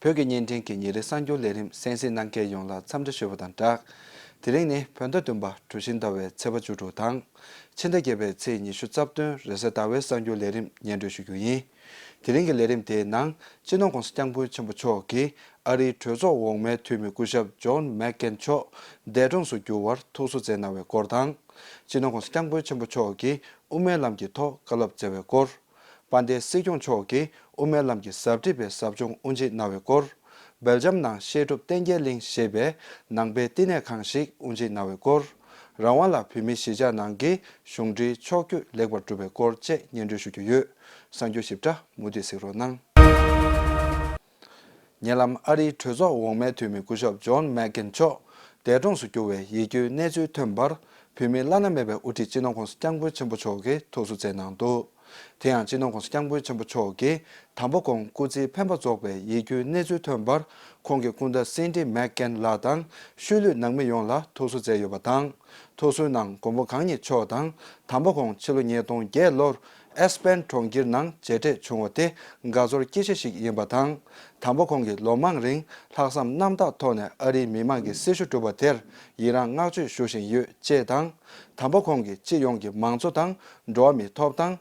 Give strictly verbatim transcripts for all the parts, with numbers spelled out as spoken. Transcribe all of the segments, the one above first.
བོད་ཀྱི་བརྙན་འཕྲིན་གྱི་ཉིན་རེའི་གསར་འགྱུར་ལས་རིམ་གསན་གཟིགས་གནང་མཁན་ཡོངས་ལ་འཚམས་འདྲི་ཞུ་བ་དང་སྦྲགས། དེ་རིང་ནི་བོད་ཟླ་བདུན་པ་གྲུ་བཞི་ཟླ་བའི་ཚེས་པ་བཅུ་དྲུག་དང་། ཕྱི་ཟླ་བརྒྱད་པའི་ཚེས་ཉི་ཤུ་རྩ་བདུན་རེས་གཟའ་ཟླ་བའི་གསར་འགྱུར་ལས་རིམ་སྙན་སྒྲོན་ཞུ་རྒྱུ་ཡིན། དེ་རིང་གི་ལས་རིམ་དེའི་ནང་སྤྱི་ནོར་༧གོང་ས་༧སྐྱབས་མགོན་ཆེན་པོ་མཆོག་གིས་ཨ་རིའི་གྲོས་ཚོགས་འོག་མའི་འཐུས་མི་སྐུ་ཞབས་ཇོན་མེག་ཀེན་མཆོག་འདས་གྲོངས་སུ་གྱུར་བར་ཐུགས་གསོ་མཛད་གནང་བའི་སྐོར་དང་། སྤྱི་ནོར་༧གོང་ས་༧སྐྱབས་མགོན་ཆེན་པོ་མཆོག་གིས་དབུ་མའི་ལམ་གྱི་ཐོག་བཀའ་སློབ་སྩལ་བའི་སྐོར། དཔལ་ལྡན་སྲིད་སྐྱོང་མཆོག་གིས་དབུ་མའི་ལམ་གྱི་ཟབ་ཁྲིད་པའི་ཟབ་སྦྱོང་དབུ་འབྱེད་གནང་བའི་སྐོར། སྦེལ་ཇམ་ནང་བཤད་སྒྲུབ་བསྟན་རྒྱས་གླིང་ཞེས་པའི་ནང་པའི་བསྟི་གནས་ཁང་ཞིག་དབུ་འབྱེད་གནང་བའི་སྐོར། རང་དབང་ལ་བོད་མིའི་གཞིས་ཆགས་ནང་གི་གཞུང་འབྲེལ་ཕྱོགས་བསྐྱོད་ལེགས་པར་གྲུབ་པའི་སྐོར་བཅས་སྙན་སྒྲོན་ཞུ་རྒྱུ་ཡོད། གསར་འགྱུར་ཞིབ་ཕྲ་མུ་མཐུད་གཟིགས་རོགས་གནང་། ཉེ་ལམ་ཨ་རིའི་གྲོས་ཚོགས་འོག་མའི་འཐུས་མི་སྐུ་ཞབས་ཇོན་མེག་ཀེན་མཆོག་འདས་གྲོངས་སུ་གྱུར་བའི་ཡིད་སྐྱོའི་གནས་ཚུལ་ཐོན་པར། བོད་མིའི་བླ་ན་མེད་པའི་དབུ་ཁྲིད་སྤྱི་ནོར་༧གོང་ས་༧སྐྱབས་མགོན་ཆེན་པོ་མཆོག་གིས་ཐུགས་གསོ་མཛད་གནང་འདུག་དེ་ཡང་སྤྱི་ནོར་༧གོང་ས་༧སྐྱབས་མགོན་ཆེན་པོ་མཆོག་གིས་དམ་པ་ཁོང་སྐུ་ཚེའི་འཕེན་པ་རྫོགས་པའི་ཡིད་སྐྱོའི་གནས་ཚུལ་ཐོན་པར། ཁོང་གི་སྐུ་ཟླ་སིན་ཌི་མེག་ཀེན་ལགས་དང་ཤུལ་ལུས་ནང་མི་ཡོངས་ལ་ཐུགས་གསོ་མཛད་ཡོད་པ་དང་། ཐུགས་གསོའི་ནང་མགོན་པོ་གང་ཉིད་མཆོག་དང་། དམ་པ་ཁོང་ཕྱི་ལོ་ཉིས་སྟོང་བརྒྱད་ལོར་ཨེས་པན་གྲོང་ཁྱེར་ནང་མཇལ་འཕྲད་བྱུང་བ་དེ་དགའ་ཚོར་སྐྱེ་གཞི་ཞིག་ཡིན་པ་དང་། དམ་པ་ཁོང་གིས་ལོ་མང་རིང་ལྷག་བསམ་རྣམ་དག་ཐོག་ནས་ཨ་རིའི་མི་མང་གི་སྲི་ཞུ་བསྒྲུབས་པ་དེར་ཡི་རངས་བསྔགས་བརྗོད་ཞུ་བཞིན་ཡོད་ཅེས་དང་། དམ་པ་ཁོང་གིས་སྤྱི་ཡོངས་ཀྱི་མང་གཙོ་དང་འགྲོ་བ་མིའི་ཐོབ་ཐང་།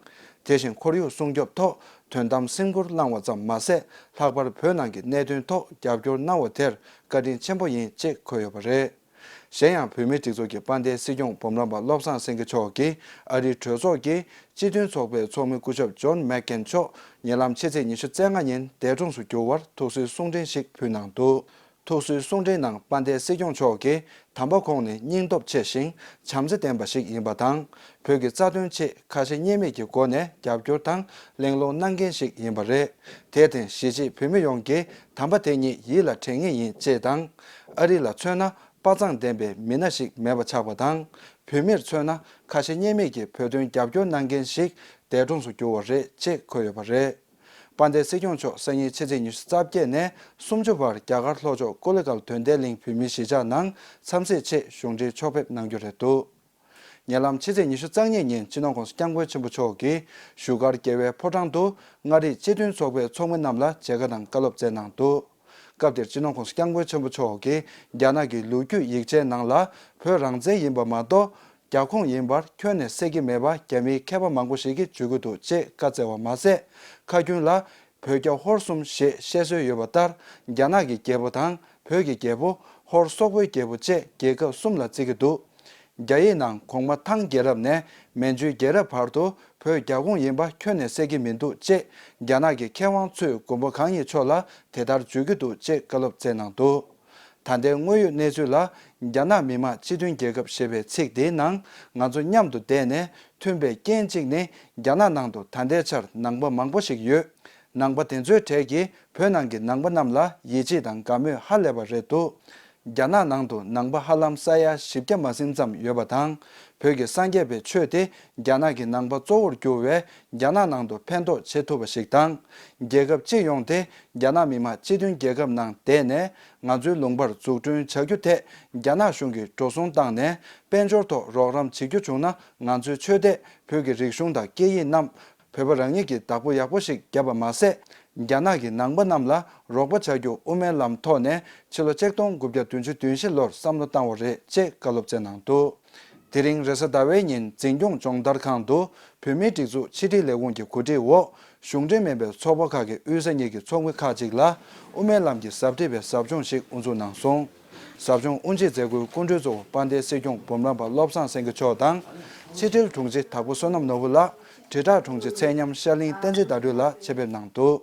དེ་བཞིན་ཁོར་ཡུག་སྲུང་སྐྱོབ་ཐོག་དོན་དམ་སེམས་ཁུར་བླངས་པ་ཙམ་མ་ཟད། ལྷག་པར་བོད་ནང་གི་གནད་དོན་ཐོག་རྒྱབ་སྐྱོར་གནང་བ་དེར་བཀའ་དྲིན་ཆེན་པོ་ཡིན་ཅེས་འཁོད་ཡོད་པ་རེད། གཞན་ཡང་། བོད་མིའི་སྒྲིག་འཛུགས་ཀྱི་དཔལ་ལྡན་སྲིད་སྐྱོང་སྤོམ་རམ་པ་བློ་བཟང་སེང་གེ་མཆོག་གིས་ཨ་རིའི་གྲོས་ཚོགས་ཀྱི་སྤྱི་མཐུན་ཚོགས་པའི་ཚོགས་མི་སྐུ་ཞབས་ཇོན་མེག་ཀེན་མཆོག་ཉེ་ལམ་ཕྱི་ཚེས་ཉི་ཤུ་རྩ་ལྔ་ཉིན་འདས་གྲོངས་སུ་གྱུར་བར་ཐུགས་གསོའི་གསུང་འཕྲིན་ཞིག་ཕུལ་གནང་འདུག་ཐུགས་གསོའི་གསུང་འཕྲིན་ནང་དཔལ་ལྡན་སྲིད་སྐྱོང་མཆོག་གིས། དམ་པ་ཁོང་ནི་སྙིང་སྟོབས་ཆེ་ཞིང་བྱམས་བརྩེ་ལྡན་པ་ཞིག་ཡིན་པ་དང་། བོད་ཀྱི་རྩ་དོན་ཆེད་ཁ་ཞེ་གཉིས་མེད་ཀྱི་སྒོ་ནས་རྒྱབ་སྐྱོར་དང་གླེང་སློང་གནང་མཁན་ཞིག་ཡིན་པ་རེད། དེར་བརྟེན་གཞིས་བྱེས་བོད་མི་ཡོངས་ཀྱིས་དམ་པ་དེ་ཉིད་ཡིད་ལ་དྲན་ངེས་ཡིན་ཅེས་དང་། ཨ་རི་ལ་མཚོན་ན་དཔའ་མཛངས་ལྡན་པའི་མི་སྣ་ཞིག་མེད་པ་ཆགས་པ་དང་། བོད་མིར་མཚོན་ན་ཁ་ཞེ་གཉིས་མེད་ཀྱིས་བོད་དོན་རྒྱབ་སྐྱོར་གནང་མཁན་ཞིག་འདས་གྲོངས་སུ་གྱུར་བ་རེད་ཅེས་འཁོད་ཡོད་པ་རེད། དཔལ་ལྡན་སྲིད་སྐྱོང་མཆོག་སང་ཉིན་ཕྱི་ཚེས་ཉི་ཤུ་རྩ་བརྒྱད་ནས་སུམ་ཅུ་བར་རྒྱ་གར་ལྷོ་ཕྱོགས་ཀོ་ལི་གལ་དོན་ལྡན་གླིང་བོད་མིའི་གཞིས་ཆགས་ནང་འཚམས་གཟིགས་ཆེད་གཞུང་འབྲེལ་ཕྱོགས་ཕེབས་གནང་རྒྱུ་རེད་འདུག་ཉེ་ལམ་ཕྱི་ཚེས་ཉི་ཤུ་རྩ་གཉིས་ཉིན་སྤྱི་ནོར་༧གོང་ས་༧སྐྱབས་མགོན་ཆེན་པོ་མཆོག་གིས་བཞུགས་སྒར་རྒྱལ་བའི་ཕོ་བྲང་དུ་མངའ་རིས་སྤྱི་མཐུན་ཚོགས་པའི་ཚོགས་མི་རྣམས་ལ་མཇལ་ཁ་དང་བཀའ་སློབ་སྩལ་གནང་འདུག་སྐབས་དེར་སྤྱི་ནོར་༧གོང་ས་༧སྐྱབས་མགོན་ཆེན་པོ་མཆོག་གིས་རྒྱ་ནག་གི་ལོ་རྒྱུས་ཡིག་ཆའི་ནང་ལ་བོད་རང་བཙན་ཡིན་པ་མ་གཏོགས། རྒྱ་ཁོངས་ཡིན་པར་ཁྱོན་ནས་གསལ་གྱི་མེད་པ་རྒྱ་མིའི་མཁས་པ་མང་པོ་ཞིག་གིས་བརྗོད་ཀྱི་འདུག་ཅེས་བཀའ་སྩལ་བ་མ་ཟད། ཁ་རྒྱུན་ལ་བོད་རྒྱ་ཧོར་གསུམ་ཞེས་བཤད་སྲོལ་ཡོད་པ་ལྟར། རྒྱ་ནག་གི་རྒྱལ་པོ་དང་བོད་ཀྱི་རྒྱལ་པོ། ཧོར་སོག་པོའི་རྒྱལ་པོ་བཅས་རྒྱལ་ཁབ་གསུམ་ལ་བརྩི་གི་འདུག་རྒྱ་ཡིག་ནང་གོང་མ་ཐང་རྒྱལ་རབས་ནས་མན་ཇུའི་རྒྱལ་རབས་བར་དུ་བོད་རྒྱ་ཁོངས་ཡིན་པ་ཁྱོན་ནས་གསལ་གྱི་མི་འདུག་ཅེས་རྒྱ་ནག་གི་མཁས་དབང་ཚོས་མགོན་པོ་གང་ཉིད་མཆོག་ལ་དེ་ལྟར་བརྗོད་ཀྱི་འདུག་ཅེས་བཀའ་སློབ་སྩལ་གནང་འདུག་ད་ལྟའི་དངོས་ཡོད་གནས་ཚུལ་ལ། རྒྱ་ནག་མི་དམངས་སྤྱི་མཐུན་རྒྱལ་ཁབ་ཞེས་པའི་ཚིག་འདིའི་ནང་ང་ཚོ་མཉམ་དུ་བསྡད་ནས་མཐུན་པའི་རྐྱེན་གཅིག་ནི། རྒྱ་ནག་ནང་དུ་ད་ལྟའི་ཆར་ནང་པ་མང་པོ་ཞིག་ཡོད། ནང་པ་དེ་ཚོའི་གྲས་ཀྱིས་བོད་ནང་གི་ནང་པ་རྣམས་ལ་ཡིད་ཆེས་དང་དགའ་མོས་ཧ་ལས་པ་རེད་འདུག་རྒྱ་ནག་ནང་དུ་ནང་པ་ཧ་ལམ་ས་ཡ་བཞི་བརྒྱ་མ་ཟིན་ཙམ་ཡོད་པ་དང་། བོད་ཀྱི་སངས་རྒྱས་པའི་ཆོས་དེ་རྒྱ་ནག་གི་ནང་པ་གཙོ་བོར་གྱུར་བས་རྒྱ་ནག་ནང་དུ་ཕན་ཐོགས་བྱེད་ཐུབ་པ་ཞིག་དང་། རྒྱལ་ཁབ་སྤྱི་ཡོངས་དེ་རྒྱ་ནག་མི་དམངས་སྤྱི་མཐུན་རྒྱལ་ཁབ་ནང་བསྡད་ནས་ང་ཚོའི་ལུང་པར་འཛུགས་སྐྲུན་བྱ་རྒྱུ་ཐད་རྒྱ་ནག་གཞུང་གིས་འགྲོ་སོང་བཏང་ནས་དཔལ་འབྱོར་ཐོག་རོགས་རམ་བྱེད་རྒྱུ་བྱུང་ན། ང་ཚོའི་ཆོས་དད། བོད་ཀྱི་རིག་གཞུང་དང་སྐད་ཡིག་རྣམས་བོད་པ་རང་ཉིད་ཀྱིས་བདག་པོ་ཡག་པོ་ཞིག་བརྒྱབ་པ་མ་ཟད། རྒྱ་ནག་གིས་ནང་པ་རྣམས་ལ་རོགས་པ་བྱ་རྒྱུ་དབུ་མའི་ལམ་ཐོག་ནས་ཕྱི་ལོ་ཆིག་སྟོང་དགུ་བརྒྱ་བདུན་ཅུ་དོན་བཞི་ལོར་བསམ་བློ་བཏང་བ་རེད་ཅེས་བཀའ་སློབ་སྩལ་གནང་འདུག་དེ་རིང་རེས་གཟའ་ཟླ་བའི་ཉིན་འཛིན་སྐྱོང་སྦྱོང་བརྡར་ཁང་དུ་བོད་མིའི་སྒྲིག་འཛུགས་ཕྱི་དྲིལ་ལས་ཁུངས་ཀྱི་གོ་སྒྲིག་འོག་གཞུང་འབྲེལ་མིན་པའི་ཚོགས་པ་ཁག་གི་དབུས་ས་གཉིས་ཀྱི་ཚོགས་མི་ཁག་ཅིག་ལ་དབུ་མའི་ལམ་གྱི་ཟབ་ཁྲིད་པའི་ཟབ་སྦྱོང་ཞིག་དབུ་འཛུགས་གནང་སོང་། ཟབ་སྦྱོང་དབུ་འབྱེད་མཛད་སྒོའི་སྐུ་མགྲོན་གཙོ་བོ་དཔལ་ལྡན་སྲིད་སྐྱོང་སྦོམ་རམས་པ་བློ་བཟང་སེང་གེ་མཆོག་དང་། ཕྱི་དྲིལ་དྲུང་ཆེ་དྭགས་པོ་བསོད་ནམས་ནོར་བུ་ལགས། དྲིལ་བསྒྲགས་དྲུང་ཆེ་ཚེ་ཉམས་ཤར་གླིང་བསྟན་འཛིན་ཟླ་སྒྲོན་ལགས་ཆེད་ཕེབས་གནང་འདུག་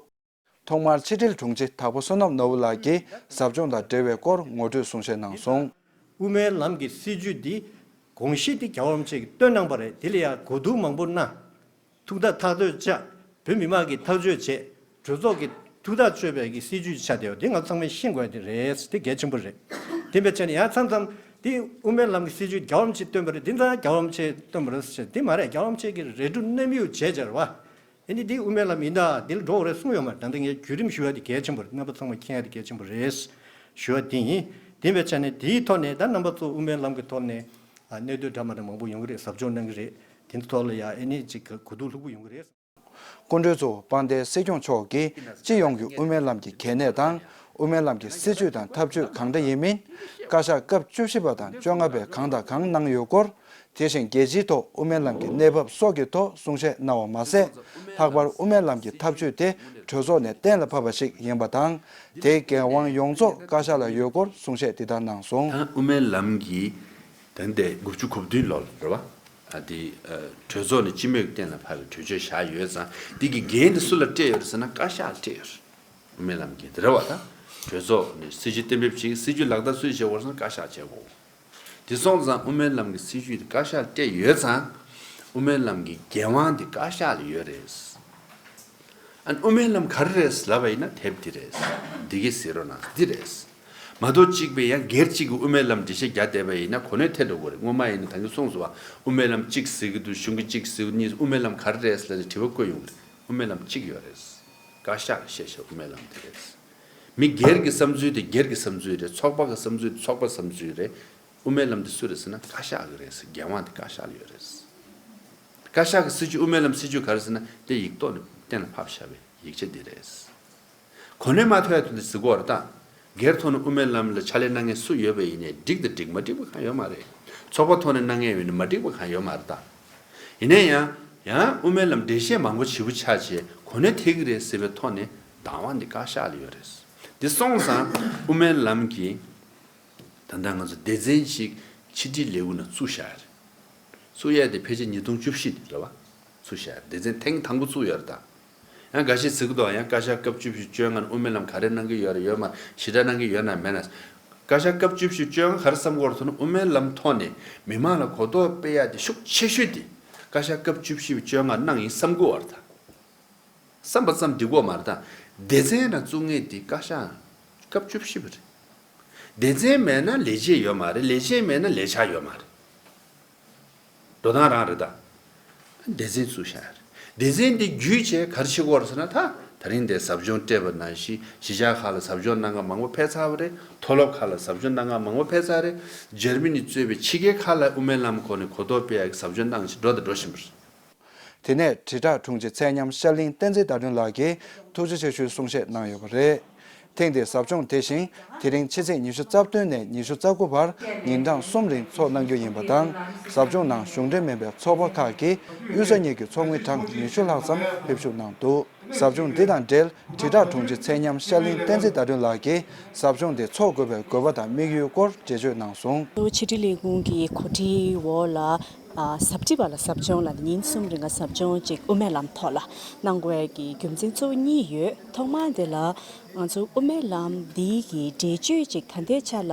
ཐོག་མར་ཕྱི་དྲིལ་དྲུང་ཆེ་དྭགས་པོ་བསོད་ནམས་ནོར་བུ་ལགས་ཀྱིས་ཟབ་སྦྱོང་དང་འབྲེལ་བའི་སྐོར་ངོ་སྤྲོད་གསུང་བཤད་གནང་སོང་། དབུ་མའི་ལམ་གྱི་སྲིད་བྱུས་འདི་དགོངས་གཞི་འདི་རྒྱལ་བ་རིན་པོ་ཆེ་གིས་བཏོན་གནང་པ་རེད། དེ་ལ་ཡང་གོ་བསྡུར་མང་པོ་གནང་། ཐུགས་ཐག་ཐག་གཅོད་བྱས། བོད་མི་མང་གིས་ཐག་གཅོད་བྱས། གྲོས་ཚོགས་ཀྱིས་ཐུགས་ཐག་གཅོད་པའི་གི་སྲིད་བྱུས་ཆགས་བསྡད་ཡོད། དེ་ང་ཚང་མས་ཤེས་དགོས་ཡ་དེ་རེད། དེ་གལ་ཆེན་པོ་རེད། དེ་འབད་བྱས་ནས་ཡང་མཚམས་མཚམས་དེ་དབུ་མའི་ལམ་གྱི་སྲིད་བྱུས་རྒྱལ་བ་རིན་པོ་ཆེས་བཏོན་པ་རེད། དེ་ཚང་རྒྱལ་བ་རིན་པོ་ཆེས་བཏོན་པ་རེད་ཟེར། དེ་མ་རེད། རྒྱལ་བ་རིན་པོ་ཆེ་གིས་རེ་སྒྲུབ་གནང་མུས་བྱས་བྱས་རེད་བ། ཨ་ནི་འདི་དབུ་མའི་ལམ་ཡིན་ད་འདི་ལ་འགྲོ་དགོས་རེད་གསུངས་ཡོད་མ་རེད། ད་ལྟ་ངས་བརྒྱུད་རིམ་ཞུ་ཡ་དེ་གལ་ཆེན་པོ་རེད། རྣམ་པ་ཚང་མས་མཁྱེན་ཡ་དེ་གལ་ཆེན་པོ་རེད་ཞུ་ཡ་དེ་ཡིན། དེ་འབད་བྱས་ནས་དེའི་ཐོག་ནས་ད་རྣམ་པ་ཚོ་དབུ་མའི་ལམ་གྱི་ཐོག་ནས་ཨ་གནད་དོན་འདྲ་མི་འདྲ་མང་པོ་ཡོང་གི་རེད། ཟབ་སྦྱོང་གནང་གི་རེད། དེ་ཚོ་ཐོག་ལ་ཡ་ཨ་ནི་ཅིག་གོ་བསྡུར་ལྷུག་པོ་ཡོང་གི་རེད། སྐུ་མགྲོན་གཙོ་བོ་དཔལ་ལྡན་སྲིད་སྐྱོང་མཆོག་གིས་སྤྱི་ཡོངས་ཀྱི་དབུ་མའི་ལམ་གྱི་གལ་གནད་དང་། དབུ་མའི་ལམ་གྱི་སྲིད་བྱུས་དང་ཐབས་བྱུས་གང་འདྲ་ཡིན་མིན། བཀའ་ཤག་སྐབས་བཅུ་བཞི་པ་དང་བཅོ་ལྔ་པས་གང་དང་གང་གནང་ཡོད་སྐོར། དེ་བཞིན་རྒྱལ་སྤྱིའི་ཐོག་དབུ་མའི་ལམ་གྱི་གནས་བབ་སོགས་ཀྱི་ཐོག་གསུང་བཤད་གནང་བ་མ་ཟད། ལྷག་པར་དབུ་མའི་ལམ་གྱི་ཐབས་བྱུས་དེ་གྲོས་ཚོགས་ནས་གཏན་ལ་ཕབ་པ་ཞིག་ཡིན་པ་དང་། དེའི་འགན་དབང་ཡོངས་རྫོགས་བཀའ་ཤག་ལ་ཡོད་སྐོར་གསུང་བཤད་འདི་ལྟར་གནང་སོང་། ད་དབུ་མའི་ལམ་གྱི་ད་ལྟའི་དགུ་བཅུ་གོ་བདུན་ལོ་ལ་རེད་བ། ཨ་དེ་ཨ་གྲོས་ཚོགས་ནས་སྤྱི་མོས་ཀྱི་གཏན་ལ་ཕབ་པའི་གྲོས་ཆོད་བཞག་ཡོད་ཙང་། དེ་གི་འགན་དེ་སུ་ལ་སྤྲད་ཡོད་རེད་ཟེར་ན་བཀའ་ཤག་ལ་སྤྲད་ཡོད་རེད། དབུ་མའི་ལམ་གྱི་དེ་རེད་བ། ད་གྲོས་ཚོགས་ནས་སྲིད་བྱུས་གཏན་འབེབས་བྱེད་ཀྱི། སྲིད་བྱུས་ལག་བསྟར་སུས་བྱེད་དགོས་ཟེར་ན་བཀའ་ཤག་བྱེད་དགོས། དེ་སོང་ཙང་དབུ་མའི་ལམ་གྱི་སྲིད་བྱུས་དེ་བཀའ་ཤག་ལ་སྤྲད་ཡོད་ཙང་། དབུ་མའི་ལམ་གྱི་འགན་དབང་དེ་བཀའ་ཤག་ལ་ཡོད་རེད། ཨ་ནི་དབུ་མའི་ལམ་ག་རེ་རེད་ལབ་པ་ཡིན་ན་དེབ་འདི་རེད། འདི་གས་གཟིགས་རོགས་གནང་། འདི་རེད། མ་གཏོགས་གཅིག་པའི་ཡང་སྒེར་གཅིག་གིས་དབུ་མའི་ལམ་འགྲེལ་བཤད་རྒྱག་བསྡད་པ་ཡིན་ན་གོ་གནས་ཐལ་འགྲོ་གི་རེད། སྔོན་མ་ཡིན་ན་ད་གིན་གསུངས་སོང་བ། དབུ་མའི་ལམ་གཅིག་ཟེར་གྱི་འདུག་གཞུང་གི་གཅིག་ཟེར་གྱི་གཉིས། དབུ་མའི་ལམ་ག་རེ་རེད་ལབ་ནས་དྲི་བ་བཀོད་ཡོང་གི་རེད། དབུ་མའི་ལམ་གཅིག་ཡོད་རེད། བཀའ་ཤག་གིས་བཤད་བཞག་དབུ་མའི་ལམ་དེ་རེད། མི་སྒེར་གྱི་བསམ་ཚུལ་དེ་སྒེར་གྱི་བསམ་ཚུལ་རེད། ཚོགས་པ་གི་བསམ་ཚུལ་དེ་ཚོགས་པའི་བསམ་ཚུལ་རེད། དབུ་མའི་ལམ་དེ་སུ་རེད་ཟེར་ན་བཀའ་ཤག་གི་རེད་ཟེར། འགན་དབང་དེ་བཀའ་ཤག་ལ་ཡོད་རེད། བཀའ་ཤག་གི་སྲིད་བྱུས། དབུ་མའི་ལམ་སྲིད་བྱུས་ག་རེ་ཟེར་ན་དེ་ཡིག་ཐོག་ནས་གཏན་ལ་ཕབ་བཞག་པའི་ཡིག་ཆ་འདི་རེད། གོ་གནས་མ་ཐོབ་ཡ་དེ་འདྲ་ཟེར་གྱི་ཡོད་རེད་ད། སྒེར་ཐོག་ནས་དབུ་མའི་ལམ་ལ་ཕྱག་ལས་གནང་མཁན་སུ་ཡོད་པ་ཡིན་ནའི་འགྲིག་དང་འགྲིག་མ་འགྲིག་པ་གང་ཡོད་མ་རེད། ཚོགས་པ་ཐོག་ནས་གནང་མཁན་ཡོད་ནའི་མ་འགྲིག་པ་གང་ཡོད་མ་རེད་ད། ཡིན་ན་ཡང་། ཡང་དབུ་མའི་ལམ་འགྲེལ་བཤད་མང་པོ་བྱེད་པོ་ཆགས་བྱས་གོ་གནས་ཐེབས་ཀྱི་རེད་ཟེར་བའི་ཐོག་ནས་བདག་དབང་འདི་བཀའ་ཤག་ལ་ཡོད་རེད། འདི་སོང་ཙང་དབུ་མའི་ལམ་གྱི་ད་ལྟ་ང་ཚོ་སྡེ་ཚན་ཞིག་ཕྱི་དྲིལ་ལས་ཁུངས་ནང་བཙུགས་བཞག་ཡོད་རེད། བཙུགས་ཡས་དེ་ཕལ་ཆེར་ཉིས་སྟོང་བཅུ་བཞི་དེ་རེད་བ། བཙུགས་བཞག་ཡོད་རེད། སྡེ་ཚན་ཐེངས་དང་པོ་བཙུགས་ཡོད་རེད་ད། ཡང་འགའ་ཤས་ཟེར་གྱི་འདུག་ཡང་བཀའ་ཤག་སྐབས་བཅུ་བཞི་བཅོ་ལྔ་ནས་དབུ་མའི་ལམ་ག་རེ་གནང་གི་ཡོད་རེད། ཡོད་མ་རེད། ཞེ་དྲག་གནང་གི་ཡོད་ན་མེད་ན། བཀའ་ཤག་སྐབས་བཅུ་བཞི་བཅོ་ལྔ་ག་རེ་བསམ་གྱི་ཡོད་རེད་ཟེར་ན་དབུ་མའི་ལམ་ཐོག་ནས་མི་མང་ལ་གོ་རྟོགས་སྤེལ་ཡ་དེ་ཤུགས་ཆེ་ཤོས་དེ་བཀའ་ཤག་སྐབས་བཅུ་བཞི་བཅོ་ལྔ་གནང་ཡིན་བསམ་གྱི་ཡོད་རེད་ད། བསམ་པ་ཙམ་འགྲིག་གི་མ་རེད་ད། སྡེ་ཚན་ནང་བཙུགས་མཁན་དེ་བཀའ་ཤག་སྐབས་བཅུ་བཞི་པ་རེད། སྡེ་ཚན་མེད་ན་ལས་བྱེད་ཡོད་མ་རེད། ལས་བྱེད་མེད་ན་ལས་འཆར་ཡོད་མ་རེད། འགྲོ་སྟངས་རང་རེད་ད། སྡེ་ཚན་བཙུགས་བཞག་རེད། སྡེ་ཚན་འདི་བརྒྱུད་བྱས་ག་རེ་བྱེད་ཀྱི་ཡོད་རེད་ཟེར་ན་ད། ད་རིང་འདིར་ཟབ་སྦྱོང་སྤྲད་པ་ནང་བཞིན་གཞིས་ཆགས་ཁག་ལ་ཟབ་སྦྱོང་གནང་མཁན་མང་པོ་ཕེབས་ཚར་བ་རེད། མཐོ་སློབ་ཁག་ལ་ཟབ་སྦྱོང་གནང་མཁན་མང་པོ་ཕེབས་ཚར་རེད། འཇར་མ་ནི་གཙོས་པའི་ཕྱི་རྒྱལ་ཁག་ལ་དབུ་མའི་ལམ་སྐོར་ནས་གོ་རྟོགས་སྤེལ་ཡག་གི་ཟབ་སྦྱོང་གནང་བཞིན་འགྲོ་དང་འགྲོ་བཞིན་པ་རེད། དེ་ནས་དྲིལ་བསྒྲགས་དྲུང་ཆེ་ཚེ་མཉམ་ཤར་གླིང་བསྟན་འཛིན་ཟླ་སྒྲོན་ལགས་ཀྱིས་ཐུགས་རྗེ་ཆེ་ཞུའི་གསུང་བཤད་གནང་ཡོད་པ་རེད། ཐེངས་འདིའི་ཟབ་སྦྱོང་དེ་བཞིན་དེ་རིང་ཕྱི་ཚེས་ཉི་ཤུ་རྩ་བདུན་ནས་ཉི་ཤུ་རྩ་དགུ་བར་ཉིན་གྲངས་གསུམ་རིང་འཚོགས་གནང་རྒྱུ་ཡིན་པ་དང་། ཟབ་སྦྱོང་ནང་གཞུང་འབྲེལ་མིན་པའི་ཚོགས་པ་ཁག་གིས་གཡུལ་ས་གཉིས་ཀྱི་ཚོགས་མི་གྲངས་ཉི་ཤུ་ལྷག་ཙམ་ཕེབས་ཞུགས་གནང་འདུག་ཟབ་སྦྱོང་འདི་དང་འབྲེལ་དྲིལ་བསྒྲགས་དྲུང་ཆེ་ཚེ་མཉམ་ཤར་གླིང་བསྟན་འཛིན་ཟླ་སྒྲོན་ལགས་ཀྱིས་ཟབ་སྦྱོང་འདི་འཚོགས་དགོས་པའི་དགོས་པ་དང་དམིགས་ཡུལ་སྐོར་འགྲེལ་བརྗོད་གནང་སོང་། ཕྱི་དྲིལ་ལས་ཁུངས་ཀྱི་གོ་སྒྲིག་འོག་ལ། ཨ་ཟབ་ཁྲིད་པ་ལ་ཟབ་སྦྱོང་ལ་ཉིན་གསུམ་རིང་ག་ཟབ་སྦྱོང་ཅིག་དབུ་མའི་ལམ་ཐོག་ལ་གནང་དགོས་ཀྱི་རྒྱུ་མཚན་གཙོ་བོ་གཉིས་ཡོད། ཐོག་མ་དེ་ལ་ང་ཚོ་དབུ་མའི་ལམ་འདི་གི་འགྲེལ་བརྗོད་ཅིག་ད་ལྟའི་ཆ་ལ་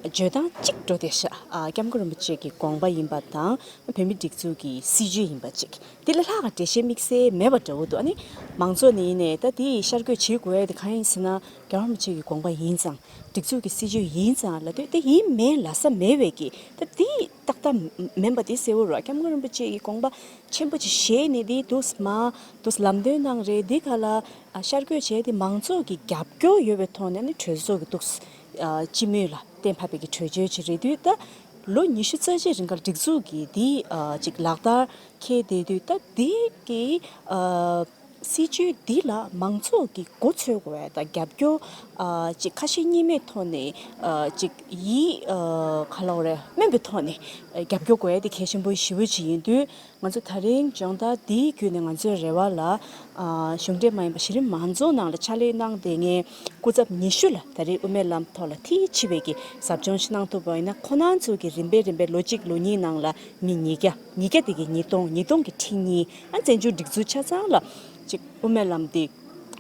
བརྗོད་སྟངས་གཅིག་འགྲོ་བསྡད་ཤག་ཨ་སྐྱབས་མགོན་རིན་པོ་ཆེ་གི་དགོངས་པ་ཡིན་པ་དང་། བོད་མིའི་སྒྲིག་འཛུགས་ཀྱི་སྲིད་བྱུས་ཡིན་པ་ཅིག་དེ་ལས་ལྷག་ག་འགྲེལ་བཤད་དམིགས་བསལ་མེད་པ་འདྲ་བོ་འདུག་ཨ་ནི་མང་ཚོགས་ནས་ཡིན་ནའི་ད་དེ་ཤར་བསྐྱོད་བྱེད་དགོས་ཡ་དེ་གང་ཡིན་ཟེར་ན་རྒྱལ་བ་རིན་པོ་ཆེ་གི་དགོངས་པ་ཡིན་ཙང་། སྒྲིག་འཛུགས་ཀྱི་སྲིད་བྱུས་ཡིན་ཙང་ལབ་དུས་དེ་ཡིན་མིན་ལབ་ས་མེད་པའི་གི་ད་དེ་ཏག་ཏག་མིན་པ་དེ་གསལ་བོ་རེད། སྐྱབས་མགོན་རིན་པོ་ཆེ་གི་དགོངས་པ་ཆེན་པོ་ཅིག་བཞེས་ནས་དེ་འདུག་མ་འདུག་ལམ་སྟོན་གནང་རེད། དེ་ག་ལ་ཤར་བསྐྱོད་བྱས་དེ་མང་ཚོགས་ཀྱི་རྒྱབ་སྐྱོར་ཡོད་པའི་ཐོག་ནས་ནི་གྲོས་ཚོགས་ཀྱི་འདུག་སྤྱི་མོས་ལ་གཏན་ཕབ་པའི་གི་གྲོས་ཆོད་ཅིག་རེད་དུས་ད། ལོ་ཉི་ཤུ་རྩ་གཅིག་རིང་ག་སྒྲིག་འཛུགས་ཀྱིས་འདི་ཨ་ཅིག་ལག་བསྟར་འཁེལ་བསྡད་དུས་ད་འདི་གི་ཨ་སྲིད་བྱུས་འདི་ལ་མང་ཚོགས་ཀྱི་མགོ་འཚོས་དགོས་པ་དང་རྒྱབ་སྐྱོར་ཨ་ཅིག་ཁ་ཞེ་གཉིས་མེད་ཐོག་ནས་ཨ་ཅིག་ཡིད་ཨ་ག་ལབ་དགོས་རེད། སྨོན་པའི་ཐོག་ནས་རྒྱབ་སྐྱོར་དགོས་ཡ་དེ་གལ་ཆེན་པོ་ཞེ་པོ་ཅིག་ཡིན་དུས། ང་ཚོ་ད་རིང་སྦྱོང་བརྡར་འདིའི་བརྒྱུད་ནས་ང་ཚོའི་རེ་བ་ལ་ཨ་གཞུང་འབྲེལ་མ་ཡིན་པ་གཞི་རིམ་མང་ཚོགས་ནང་ལ་ཕྱག་ལས་གནང་བསྡད་མཁན་སྐུ་ཚབ་ཉི་ཤུ་ལ་ད་རེས་དབུ་མའི་ལམ་ཐོག་ལ་མཐིལ་ཕྱིན་པའི་གི་ཟབ་སྦྱོང་ཞིག་གནང་ཐུབ་པ་ཡིན་ན་ཁོ་རང་ཚོ་གི་རིམ་པས་རིམ་པས་ལོ་གཅིག་ལོ་གཉིས་ནང་ལ་མི་ཉིས་བརྒྱ། ཉིས་བརྒྱ་དེ་གི་ཉིས་སྟོང་། ཉིས་སྟོང་གི་ཁྲི་གཉིས། ཨ་བཙན་བྱོལ་སྒྲིག་འཛུགས་ཆ་ཚང་ལ་ཅིག་དབུ་མའི་ལམ་དེ་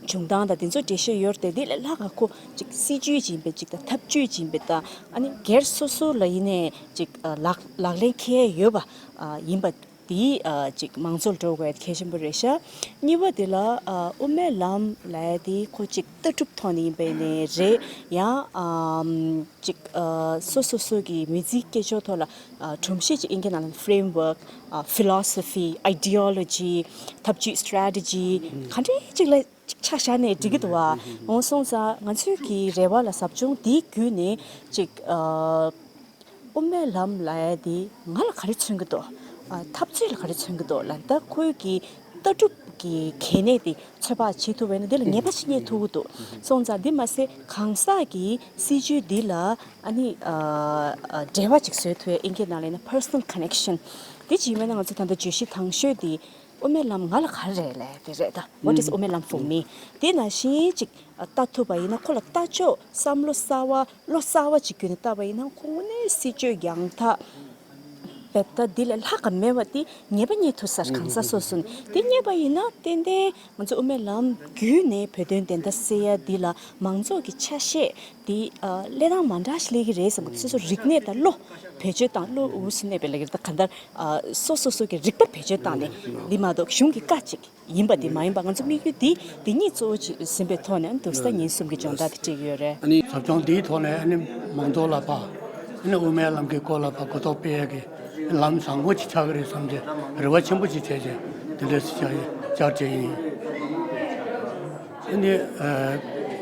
བྱུང་སྟངས་དང་དེ་ཚོ་འགྲེལ་བཤད་ཡོད་རེད་དེ། དེ་ལས་ལྷག་ག་ཁོ་ཅིག་སྲིད་བྱུས་ཅིག་ཡིན་པའི་ཅིག་དང་ཐབས་བྱུས་ཅིག་ཡིན་པའི་དང་ཨ་ནི་སྒེར་སོ་སོ་ལ་ཡིན་ནའི་ཅིག་ཨ་ལག་ལག་ལེན་འཁེལ་ཡོད་པ་ཨ་ཡིན་པ། དེ་ཨ་ཅིག་མང་ཚོགས་ལ་འགྲོ་དགོས་གལ་ཆེན་པོ་རེད་ཤག་གཉིས་པ་དེ་ལ་ཨ་དབུ་མའི་ལམ་ལབ་ཡ་དེ་ཁོ་ཅིག་ལྟ་གྲུབ་ཐོག་ནས་ཡིན་པ་ཡིན་ནའི་རེད། ཡང་ཨམ་ཅིག་ཨ་སོ་སོ་སོ་གི་མི་ཚེའི་སྐད་ཅོར་ཐོག་ལ་ཨ་སྒྲོམ་གཞི་ཅིག་ཨིན་སྐད་ནང་ལ་framework ཨ་philosophy ideology ཐབས་བྱུས་strategy ག་འདྲའི་ཅིག་ལ་ཅིག་ཆ་བཞག་ནས་འགྲིག་གི་འདུག་བ། འོང་སོང་ཙང་ང་ཚོའི་གི་རེ་བ་ལ་ཟབ་སྦྱོང་འདིའི་བརྒྱུད་ནས་ཅིག་ཨ། དབུ་མའི་ལམ་ལབ་ཡ་དེ་ང་ལ་ག་རེ་མཚོན་གྱི་འདུག་ཨ་འཐབ་རྩོད་ལ་ག་རེ་མཚོན་གྱི་འདུག་ལབ་ན། ད་ཁོའི་གི་ལྟ་གྲུབ་ གི་གལ་གནད་དེ་ཚོད་དཔག་བྱེད་ཐུབ་པ་ཡིན་ན་འདི་ལ་ངེས་པ་ཞིག་རྙེད་ཐུབ་ཀྱི་འདུག་སོང་ཙང་འདི་མ་ཟད་གང་ཟག་གི་སྲིད་བྱུས་འདི་ལ་ཨ་ནི་ཨ་ཨ་འབྲེལ་བ་ཅིག་བཟོས་ཐུབ་ཡ། ཨིན་སྐད་ནང་ལ་ཡིན་ན་personal connection། དེ་ཅིག་ཡིན་པ་ན་ང་ཚོ་ད་ལྟ་བརྗོད་གཞི་དང་ཤོས་དེ་དབུ་མའི་ལམ་ང་ལ་ག་རེ་རེད་ལབ་དེ་རེད་ད། What is དབུ་མའི་ལམ་for me། དེ་ནང་བཞིན་ཅིག་ལྟ་ཐུབ་པ་ཡིན་ན་ཁོ་ལ་ལྟ་ཕྱོགས་བསམ་བློ་གསར་བ་བློ་གསར་བ་ཅིག་བསྐྱོན་ནས་བལྟས་པ་ཡིན་ན་ཁོང་ནས་སྲིད་བྱུས་ཡང་དག་བེད་ད་འདི་ལས་ལྷག་ག་མེད་པ་དེ་ངེས་པ་རྙེད་ཐུབ་ས་རེད། གང་ཟག་སོ་སོ་ནས་དེ་རྙེད་པ་ཡིན་ན་ཏན་ཏན་ང་ཚོ་དབུ་མའི་ལམ་བརྒྱུད་ནས་བོད་དོན་བདེན་མཐའ་གསལ་ཡ་འདི་ལ་མང་ཚོགས་ཀྱི་ཆ་ཤས་དེ་ཨ་གླེང་སྟངས་མ་འདྲ་ཞིག་སླེབས་ཀྱི་རེད་བསམ་གི་འདུག་སོ་སོ་རིག་གནས་དང་བློ་བེད་སྤྱོད་བཏང་བློ་འུ་སུ་གནས་པའི་ལ་གི་ད་ག་འདར་ཨ་སོ་སོ་སོ་གི་རིག་པ་བེད་སྤྱོད་བཏང་ནས་འདི་མ་གཏོགས་གཞུང་གི་བཀའ་གཅིག་ཡིན་པ་དེ་མ་ཡིན་པ་ང་ཚོ་དམིགས་ཡུལ་འདི་འདི་གཉིས་གཙོ་བོ་ཅིག་ཟིན་པའི་ཐོག་ནས་འདུག་ས་ཉིན་གསུམ་གྱི་སྦྱོང་བརྡར་དེ་སྤྲད་ཀྱི་ཡོད་རེད། ཨ་ནི་ཟབ་སྦྱོང་འདིའི་ཐོག་ནས་ཨ་ནི་མང་ཚོགས་ལ་ཕར་ཨ་ནི་དབུ་མའི་ལམ་གྱི་སྐོར་ལ་ཕར་གོ་རྟོགས་སྤེལ་ཡས་ཀྱི་ལམ་བཟང་པོ་ཅིག་ཆགས་ཀྱི་རེད་བསམ་བྱས་རེ་བ་ཆེན་པོ་ཅིག་བྱས་བྱས་དེ་འདྲ་ཞིག་བྱ་ཡས་བཅར་བྱས་ཡིན། ཨ་ནི་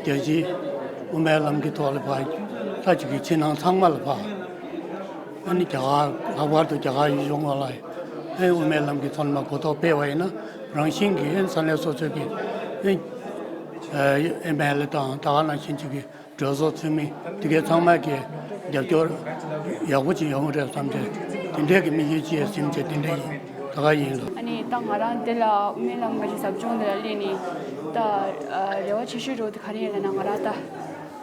རྒྱལ་སྤྱིའི་དབུ་མའི་ལམ་གྱི་ཐོག་ལ་ཕར་ལྷ་ཅིག་གི་ཕྱི་ནང་ཚང་མ་ལ་ཕར། ཨ་ནི་རྒྱ་གར་ལྷག་པར་དུ་རྒྱ་གར་ཡུལ་གཞུང་བ་ལ་ཨེ་དབུ་མའི་ལམ་གྱི་ཐོག་ནས་མར་གོ་རྟོགས་སྤེལ་བ་ཡིན་ན་རང་བཞིན་གྱིས་ཨེ་ས་གནས་སོ་སོའི་གི་ཨེ་ཨེ་མེ་ལེ་དང་ད་ག་ནང་བཞིན་ཅིག་གི་གྲོས་ཚོགས་འཐུས་མི་དེ་གའི་ཚང་མ་གི་རྒྱབ་སྐྱོར་ཡག་པོ་ཅིག་ཡོང་གི་རེད་བསམ་བྱས་དེ་འདྲའི་གི་དམིགས་ཡུལ་ཅིག་ཡང་ཟིན་བྱས་དེ་འདྲ་ཡིན་ད་ག་ཡིན་ལ། ཨ་ནི་ད་ང་རང་དེ་ལ་དབུ་མའི་ལམ་གྱི་ཟབ་སྦྱོང་དེ་ལ་སླེབས་ནས་ད་རེ་བ་ཆེ་ཤོས་འདྲ་བོ་དེ་ག་རེ་ཡིན་ལབ་ན་ང་རང་ད།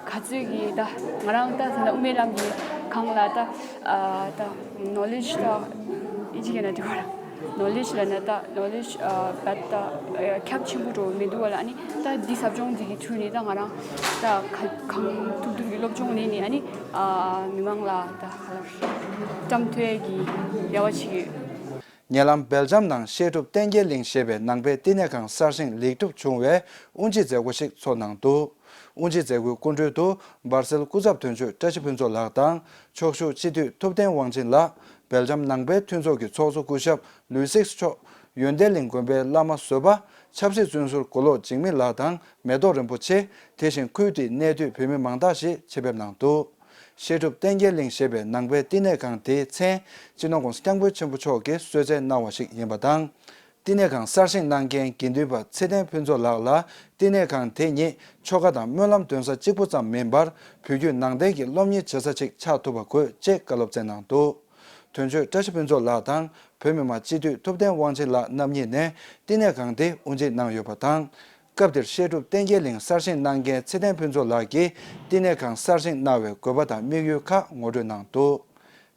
ག་ཚོད་ཀྱི་ད་ང་རང་ད་ད་དབུ་མའི་ལམ་གྱི་སྒང་ལ་ད་ཨ་ད་ནོ་ལེཇ་ད་ཨིན་ཇི་སྐད་ནང་འདྲི་བ་ལ་ནོ་ལེཇ་ལབ་ན་ད་ནོ་ལེཇ་ཨ་བད་ད་ཁྱབ་ཆེན་པོ་འགྲོ་མི་འདུག་བ་ལ། ཨ་ནི་ད་འདི་ཟབ་སྦྱོང་འདི་གི་ཁྲོད་ནས་ད་ང་རང་ད་ག་གང་ཐུབ་ཐུབ་ཀྱི་སློབ་སྦྱོང་ལེན་ནས་ཨ་ནི་ཨ་མི་མང་ལ་ད་ག་ལ་བཀྲམ་ཐུབ་ཡས་ཀྱི་རེ་བ་བྱེད་ཀྱི་ཡོད། ཉེ་ལམ་སྦེལ་ཇམ་ནང་བཤད་སྒྲུབ་བསྟན་རྒྱས་གླིང་ཞེས་པའི་ནང་པའི་བསྟི་གནས་ཁང་གསར་བཞེངས་ལེགས་གྲུབ་བྱུང་བའི་དབུ་འབྱེད་མཛད་སྒོ་ཞིག་ཚོགས་གནང་འདུག་དབུ་འབྱེད་མཛད་སྒོའི་སྐུ་མགྲོན་དུ་འབར་སེལ་སྐུ་ཚབ་དོན་གཅོད་བཀྲ་ཤིས་ཕུན་ཚོགས་ལགས་དང་ཕྱོགས་བཞུགས་སྤྱི་འཐུས་ཐུབ་བསྟན་དབང་ཆེན་ལགས། སྦེལ་ཇམ་ནང་པའི་མཐུན་ཚོགས་ཀྱི་ཚོགས་གཙོ་སྐུ་ཞབས་ལུའི་སིགས་མཆོག་ཡོན་ཏན་གླིང་དགོན་པའི་བླ་མ་བཟོད་པ་ཆབ་སྲིད་བཙོན་ཟུར་མགོ་ལོག་འཇིགས་མེད་ལགས་དང་མེ་ཏོག་རིན་པོ་ཆེ། དེ་བཞིན་ཁུལ་དེའི་གནས་སྡོད་བོད་མི་མང་དག་ཞིག་ཆེད་ཕེབས་གནང་འདུག་བཤད་སྒྲུབ་བསྟན་རྒྱས་གླིང་ཞེས་པའི་ནང་པའི་བསྟི་གནས་ཁང་དེའི་མཚན་སྤྱི་ནོར་༸གོང་ས་༸སྐྱབས་མགོན་ཆེན་པོ་མཆོག་གིས་གསོལ་སྩལ་གནང་བ་ཞིག་ཡིན་པ་དང་། བསྟི་གནས་ཁང་གསར་བཞེངས་གནང་མཁན་དགེ་འདུན་པ་ཚེ་བརྟན་ཕུན་ཚོགས་ལགས་ལ་བསྟི་གནས་ཁང་དེ་ཉིད་ཆོ་ག་དང་སྨོན་ལམ་འདོན་ས་གཅིག་པུ་ཙམ་མིན་པར་བོད་བརྒྱུད་ནང་བསྟན་གྱི་སློབ་གཉེར་བྱེད་ས་ཅིག་ཆགས་ཐུབ་པ་དགོས་ཅེས་བཀའ་སློབ་སྩལ་གནང་འདུག་དོན་གཅོད་བཀྲ་ཤིས་ཕུན་ཚོགས་ལགས་དང་བོད་མི་མང་སྤྱི་འཐུས་ཐུབ་བསྟན་དབང་ཆེན་ལགས་རྣམ་གཉིས་ནས་བསྟི་གནས་ཁང་དེ་དབུ་འབྱེད་གནང་ཡོད་པ་དང་། སྐབས་དེར་བཤད་སྒྲུབ་བསྟན་རྒྱས་གླིང་གསར་བཞེངས་གནང་མཁན་ཚེ་བརྟན་ཕུན་ཚོགས་ལགས་ཀྱིས་བསྟི་གནས་ཁང་གསར་བཞེངས་གནང་བའི་དགོས་པ་དང་དམིགས་ཡུལ་ཁག་ངོ་སྤྲོད་གནང་འདུག་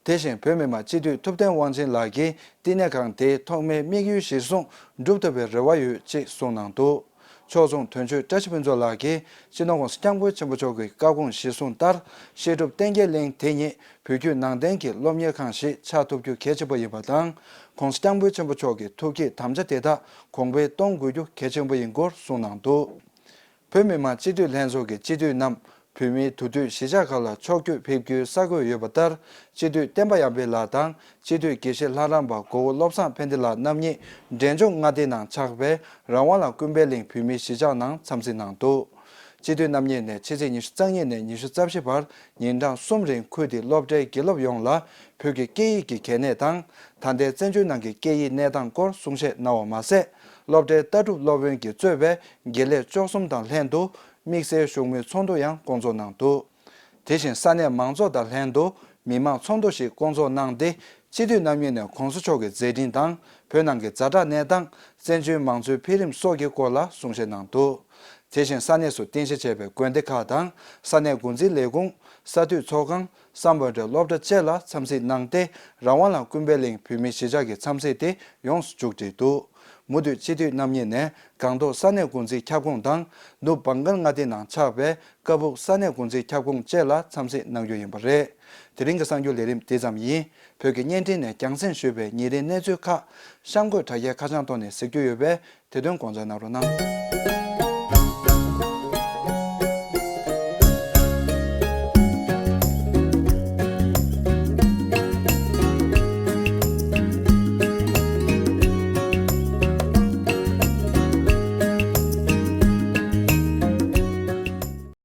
དེ་བཞིན་བོད་མི་མང་སྤྱི་འཐུས་ཐུབ་བསྟན་དབང་ཆེན་ལགས་ཀྱིས་བསྟི་གནས་ཁང་དེའི་ཐོག་མའི་དམིགས་ཡུལ་གཞིར་བཟུང་འགྲུབ་ཐུབ་པའི་རེ་བ་ཡོད་ཅེས་གསུངས་གནང་འདུག་ཕྱོགས་མཚུངས་དོན་གཅོད་བཀྲ་ཤིས་ཕུན་ཚོགས་ལགས་ཀྱིས་སྤྱི་ནོར་༸གོང་ས་༸སྐྱབས་མགོན་ཆེན་པོ་མཆོག་གི་བཀའ་དགོངས་གཞིར་བཟུང་ལྟར་བཤད་སྒྲུབ་བསྟན་རྒྱས་གླིང་དེ་ཉིད་བོད་བརྒྱུད་ནང་བསྟན་གྱི་སློབ་གཉེར་ཁང་ཞིག་ཆགས་ཐུབ་རྒྱུ་གལ་ཆེན་པོ་ཡིན་པ་དང་༸གོང་ས་༸སྐྱབས་མགོན་ཆེན་པོ་མཆོག་གི་ཐུགས་བསྐྱེད་དམ་བཅའ་དེ་དག་གོང་འཕེལ་གཏོང་དགོས་རྒྱུ་གལ་ཆེན་པོ་ཡིན་སྐོར་གསུངས་གནང་འདུག་བོད་མི་མང་སྤྱི་འཐུས་ལྷན་ཚོགས་ཀྱི་སྤྱི་འཐུས་རྣམས་བོད་མིའི་དུས་སྟོན་གཞིས་ཆགས་ཁག་ལ་ཕྱོགས་བསྐྱོད་ཕེབས་རྒྱུའི་གསར་འགོད་ཡོད་པ་ལྟར། སྤྱི་འཐུས་བསྟན་པ་ཡར་འཕེལ་ལགས་དང་སྤྱི་འཐུས་དགེ་བཤེས་ལྷ་རམས་པ་མགོ་བོ་བློ་བཟང་ཕན་བདེ་ལགས་རྣམ་གཉིས་འབྲས་ལྗོངས་མངའ་སྡེ་ནང་ཆགས་པའི་རང་དབང་ལ་ཀུན་ཕན་གླིང་བོད་མིའི་གཞིས་ཆགས་ནང་འཚམས་གཟིགས་གནང་འདུག་སྤྱི་འཐུས་རྣམ་གཉིས་ནས་ཕྱི་ཚེས་ཉི་ཤུ་རྩ་གཉིས་ནས་ཉི་ཤུ་རྩ་བཞི་བར་ཉིན་གྲངས་གསུམ་རིང་ཁུལ་དེའི་སློབ་གྲྭའི་དགེ་སློབ་ཡོངས་ལ་བོད་ཀྱི་སྐད་ཡིག་གི་གལ་གནད་དང་། ད་ལྟའི་བཙན་བྱོལ་ནང་གི་སྐད་ཡིག་གནས་སྟངས་སྐོར་གསུང་བཤད་གནང་བ་མ་ཟད། སློབ་གྲྭའི་ལྟ་གྲུབ་སློབ་དཔོན་གྱིས་གཙོས་པའི་དགེ་ལས་བཅུ་གསུམ་དང་ལྷན་དུ་དམིགས་བསལ་བཞུགས་མོལ་ཚོགས་འདུ་ཡང་བསྐོང་ཚོགས་གནང་འདུག་དེ་བཞིན་ས་གནས་མང་ཚོགས་དང་ལྷན་དུ་མི་མང་ཚོགས་འདུ་ཞིག་བསྐོང་ཚོགས་གནང་སྟེ། སྤྱི་འཐུས་རྣམ་གཉིས་ནས་༸གོང་ས་མཆོག་གི་མཛད་འཕྲིན་དང་བོད་ནང་གི་ཛ་དྲག་གནས་སྟངས། བཙན་བྱོལ་མང་གཙོའི་འཕེལ་རིམ་སོགས་ཀྱི་སྐོར་ལ་གསུང་བཤད་གནང་འདུག་དེ་བཞིན་ས་གནས་སུ་རྟེན་གཞི་བྱས་པའི་དགོན་སྡེ་ཁག་དང་ས་གནས་འགོ་འཛིན་ལས་ཁུངས། ས་འཐུས་ཚོགས་ཁང་། སམ་བྷོ་ཊའི་སློབ་གྲྭ་བཅས་ལ་འཚམས་གཟིགས་གནང་སྟེ། རང་དབང་ལ་ཀུན་ཕན་གླིང་བོད་མིའི་གཞིས་ཆགས་ཀྱི་འཚམས་གཟིགས་དེ་ཡོངས་སུ་མཇུག་བསྒྲིལ་འདུག་མུ་མཐུད་སྤྱི་འཐུས་རྣམ་གཉིས་ནས་སྒང་ཏོག་ས་གནས་འགོ་འཛིན་ཁྱབ་ཁོངས་དང་། ནུབ་བང་གལ་མངའ་སྡེ་ནང་ཆགས་པའི་ཀ་སྦུག་ས་གནས་འགོ་འཛིན་ཁྱབ་ཁོངས་བཅས་ལ་འཚམས་གཟིགས་གནང་རྒྱུ་ཡིན་པ་རེད། དེ་རིང་གི་གསར་འགྱུར་ལས་རིམ་འདི་ཙམ་ཡིན། བོད་ཀྱི་བརྙན་འཕྲིན་ནས་རྒྱང་སྲིང་ཞུས་པའི་ཉིན་རེའི་གནས་ཚུལ་ཁག་གཤམ་འཁོད་དྲ་རྒྱའི་ཁ་བྱང་ཐོག་ནས་གཟིགས་རྒྱུ་ཡོད་པས། དེ་དོན་དགོངས་འཇགས་གནང་རོགས་གནང་།